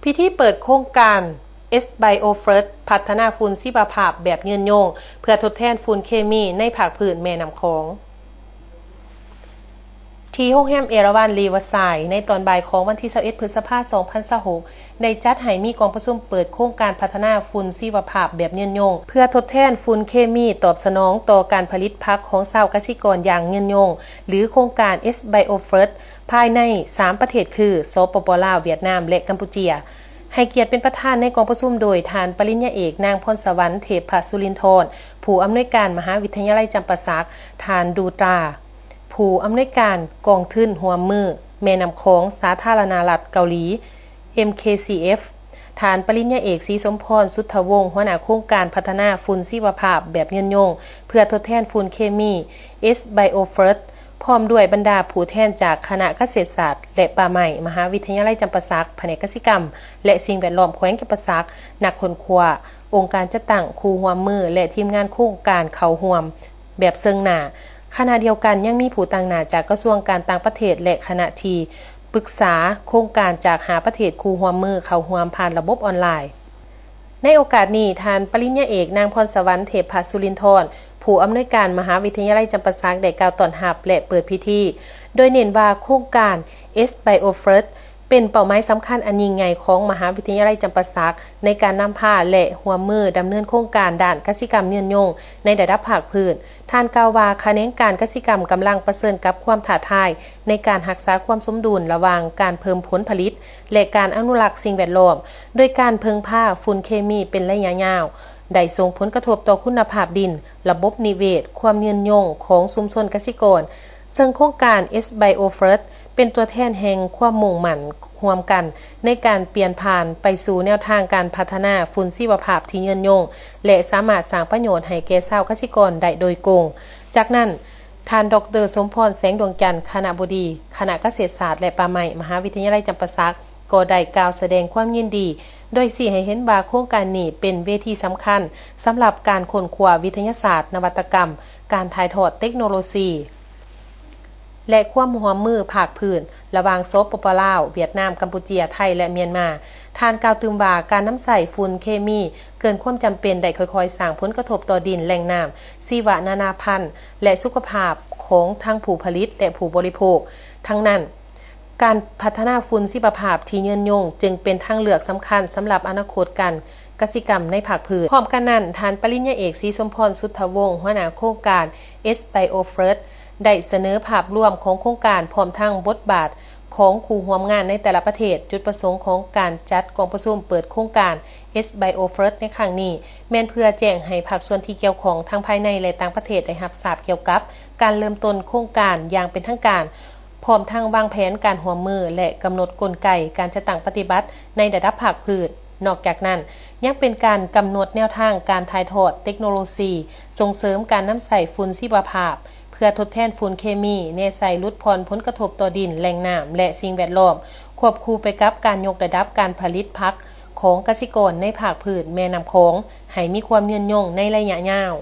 ພິທີເປີດໂຄງການ S Bio First ພັດທະນາຝຸ່ນຊີວະພາບແບບຍືນຍົງ ເພື່ອທົດແທນຝຸ່ນເຄມີໃນພາກພື້ນແມ່ນ້ຳຂອງ. ທີ່ໂຮງແຮມເອລາວັນຣີເວີຊາຍ ໃນຕອນບ່າຍຂອງວັນທີຊາວເອັດ ພຶດສະພາ ສອງພັນຊາວຫົກ ໄດ້ຈັດໃຫ້ມີກອງປະຊຸມເປີດໂຄງການພັດທະນາຝຸ່ນຊີວະພາບແບບຍືນຍົງ ເພື່ອທົດແທນຝຸ່ນເຄມີຕອບສະໜອງຕໍ່ການຜະລິດຜັກຂອງຊາວກະສິກອນຢ່າງຍືນຍົງ ຫຼື ໂຄງການ S Bio First ພາຍໃນສາມປະເທດຄື ສປປ ລາວ, ຫວຽດນາມ ແລະ ກຳປູເຈຍ. ໃຫ້ກຽດເປັນປະທານໃນກອງປະຊຸມໂດຍ ທ່ານປະລິນຍາເອກ ນາງພອນສະຫວັນ ເທບພະສຸລິນທອນ ຜູ້ອຳນວຍການມະຫາວິທະຍາໄລຈຳປາສັກ, ທ່ານ ດູຕາ ຜູ້ອຳນວຍການກອງທຶນຮ່ວມມືແມ່ນ້ຳຂອງສາທາລະນະລັດເກົາຫຼີ M K C F, ທ່ານປະລິນຍາເອກ ສີສົມພອນ ສຸດທະວົງ ຫົວໜ້າໂຄງການພັດທະນາຝຸ່ນຊີວະພາບແບບຍືນຍົງ ເພື່ອທົດແທນຝຸ່ນເຄມີ S Bio First ພ້ອມດ້ວຍບັນດາຜູ້ແທນຈາກຄະນະກະເສດສາດ ແລະ ປ່າໄມ້ ມະຫາວິທະຍາໄລຈຳປາສັກ, ພະແນກກະສິກຳ ແລະ ສິ່ງແວດລ້ອມແຂວງຈຳປາສັກ, ນັກຄົ້ນຄວ້າ, ອົງການຈັດຕັ້ງ, ຄູ່ຮ່ວມມື ແລະ ທີມງານໂຄງການເຂົ້າຮ່ວມແບບເຊິ່ງໜ້າ. ຂະນະດຽວກັນຍັງມີຜູ້ຕາງໜ້າຈາກກະຊວງການຕ່າງປະເທດ ແລະ ຄະນະທີ່ປຶກສາໂຄງການຈາກຫ້າປະເທດຄູ່ຮ່ວມມືເຂົ້າຮ່ວມຜ່ານລະບົບອອນລາຍ. ໃນໂອກາດນີ້, ທ່ານປະລິນຍາເອກ ນາງພອນສະຫວັນ ເທບພະສຸລິນທອນ ຜູ້ອຳນວຍການມະຫາວິທະຍາໄລຈຳປາສັກ ໄດ້ກ່າວຕ້ອນຮັບ ແລະ ເປີດພິທີ, ໂດຍເນັ້ນວ່າໂຄງການ S Bio First ເປັນເປົ້າໝາຍສຳຄັນອັນຍິ່ງໃຫຍ່ຂອງມະຫາວິທະຍາໄລຈຳປາສັກ ໃນການນຳພາ ແລະ ຮ່ວມມືດຳເນີນໂຄງການດ້ານກະສິກຳຍືນຍົງໃນລະດັບພາກພື້ນ. ທ່ານກ່າວວ່າ ຂະແໜງການກະສິກຳກຳລັງປະເຊີນກັບຄວາມທ້າທາຍໃນການຮັກສາຄວາມສົມດຸນລະຫວ່າງການເພີ່ມຜົນຜະລິດ ແລະ ການອະນຸລັກສິ່ງແວດລ້ອມ, ໂດຍການເພິ່ງພາຝຸ່ນເຄມີເປັນໄລຍະຍາວ ໄດ້ສົ່ງຜົນກະທົບຕໍ່ຄຸນນະພາບດິນ, ລະບົບນິເວດ, ຄວາມຍືນຍົງຂອງຊຸມຊົນກະສິກອນ, ເຊິ່ງໂຄງການ S Bio First ເປັນຕົວແທນແຫ່ງຄວາມມຸ່ງໝັ້ນຮ່ວມກັນໃນການປ່ຽນຜ່ານໄປສູ່ແນວທາງການພັດທະນາຝຸ່ນຊີວະພາບທີ່ຍືນຍົງ ແລະ ສາມາດສ້າງປະໂຫຍດໃຫ້ແກ່ຊາວກະສິກອນໄດ້ໂດຍກົງ. ຈາກນັ້ນ, ທ່ານ ດອກເຕີ ສົມພອນ ແສງດວງຈັນ ຄະນະບໍດີຄະນະກະເສດສາດ ແລະ ປ່າໄມ້ ມະຫາວິທະຍາໄລຈຳປາສັກ ກໍໄດ້ກ່າວສະແດງຄວາມຍິນດີ, ໂດຍຊີ້ໃຫ້ເຫັນວ່າໂຄງການນີ້ເປັນເວທີສຳຄັນສຳລັບການຄົ້ນຄວ້າວິທະຍາສາດ, ນະວັດຕະກຳ, ການຖ່າຍທອດເຕັກໂນໂລຊີ ແລະ ຄວາມຮ່ວມມືພາກພື້ນລະຫວ່າງ ສປປ ລາວ, ຫວຽດນາມ, ກຳປູເຈຍ, ໄທ ແລະ ມຽນມາ. ທ່ານກ່າວຕື່ມວ່າ ການນຳໃຊ້ຝຸ່ນເຄມີເກີນຄວາມຈຳເປັນໄດ້ຄ່ອຍໆສ້າງຜົນກະທົບຕໍ່ດິນ, ແຫຼ່ງນ້ຳ, ຊີວະນານາພັນ ແລະ ສຸຂະພາບຂອງທັງຜູ້ຜະລິດ ແລະ ຜູ້ບໍລິໂພກ. ທັງນັ້ນ, ການພັດທະນາຝຸ່ນຊີວະພາບທີ່ຍືນຍົງຈຶ່ງເປັນທາງເລືອກສຳຄັນສຳລັບອະນາຄົດການກະສິກຳໃນພາກພື້ນ. ພ້ອມກັນນັ້ນ, ທ່ານປະລິນຍາເອກ ສີສົມພອນ ສຸດທະວົງ ຫົວໜ້າໂຄງການ S Bio First ໄດ້ສະເໜີພາບລວມຂອງໂຄງການ ພ້ອມທັງບົດບາດຂອງຄູ່ຮ່ວມງານໃນແຕ່ລະປະເທດ, ຈຸດປະສົງຂອງການຈັດກອງປະຊຸມເປີດໂຄງການ S Bio First ໃນຄັ້ງນີ້ ແມ່ນເພື່ອແຈ້ງໃຫ້ພາກສ່ວນທີ່ກ່ຽວຂ້ອງທັງພາຍໃນ ແລະ ຕ່າງປະເທດໄດ້ຮັບຊາບກ່ຽວກັບການເລີ່ມຕົ້ນໂຄງການຢ່າງເປັນທາງການ, ພ້ອມທັງວາງແຜນການຮ່ວມມື ແລະ ກຳນົດກົນໄກການຈັດຕັ້ງປະຕິບັດໃນລະດັບພາກພື້ນ. ນອກຈາກນັ້ນ, ຍັງເປັນການກຳນົດແນວທາງການຖ່າຍທອດເຕັກໂນໂລຊີ ສົ່ງເສີມການນຳໃຊ້ຝຸ່ນຊີວະພາບ ເພື່ອທົດແທນຝຸ່ນເຄມີ, ແນໃສ່ຫຼຸດຜ່ອນຜົນກະທົບຕໍ່ດິນ, ແຫຼ່ງນ້ຳ ແລະ ສິ່ງແວດລ້ອມ, ຄວບຄູ່ໄປກັບການຍົກລະດັບການຜະລິດຜັກຂອງກະສິກອນໃນພາກພື້ນແມ່ນ້ຳຂອງ ໃຫ້ມີຄວາມຍືນຍົງໃນໄລຍະຍາວ.